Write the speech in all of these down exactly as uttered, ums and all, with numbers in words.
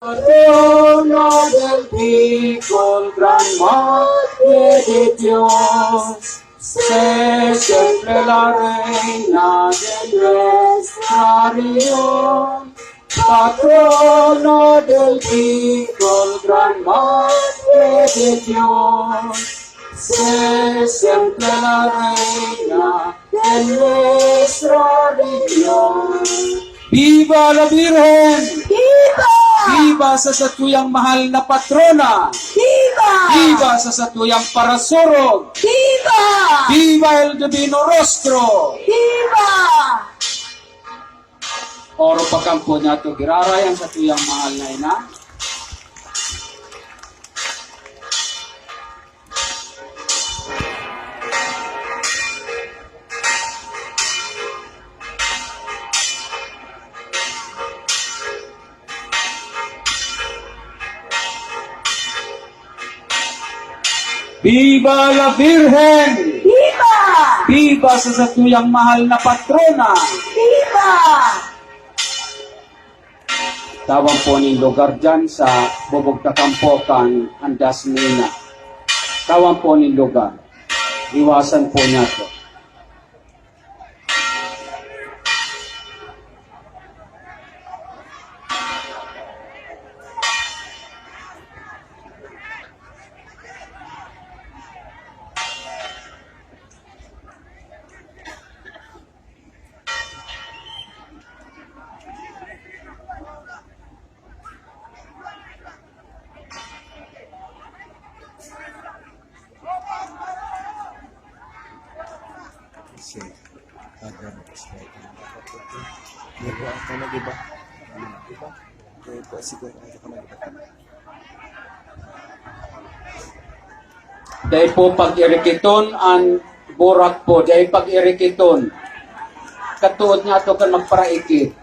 Corona del Bicol, Gran Madre de Dios, sé siempre la reina de nuestra región. Patrona del Bicol, Gran Madre de Dios, sé siempre la reina de nuestra región. Viva la Virgen! Viva! Viva sa satuyang mahal na patrona! Viva! Viva sa satuyang parasurog! Viva! Viva el Divino Rostro! Viva! Oro pa kampo niyato giraray an satuyang mahal na ina. Viva la Virgen! Viva! Viva sa satuyang mahal na patrona! Viva! Tawan po nin lugar diyan sa bubog ta kampo kan Andas Mina. Tawan po nin lugar. Iwasan po niyato. Kasi, kada mag-strike ang dapat ito. Hindi ko ang tanong iba. Ano, iba? Hindi ko siguro ang tanong iba. Dai po pag-irikiton an burak po, dai pag-irikiton. Katuod niyato kan magparaikit.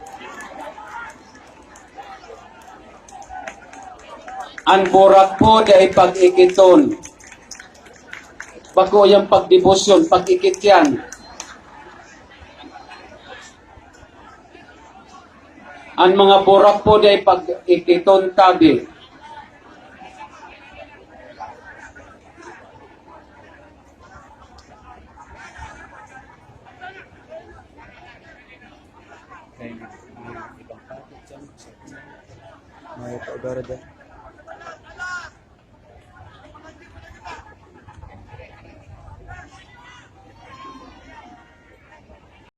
An burak po, dai pag-ikiton. Bako yan pagdebosyon, pag-ikit yan. An mga burak po, dai pag-ikiton tabi. May paugara dyan.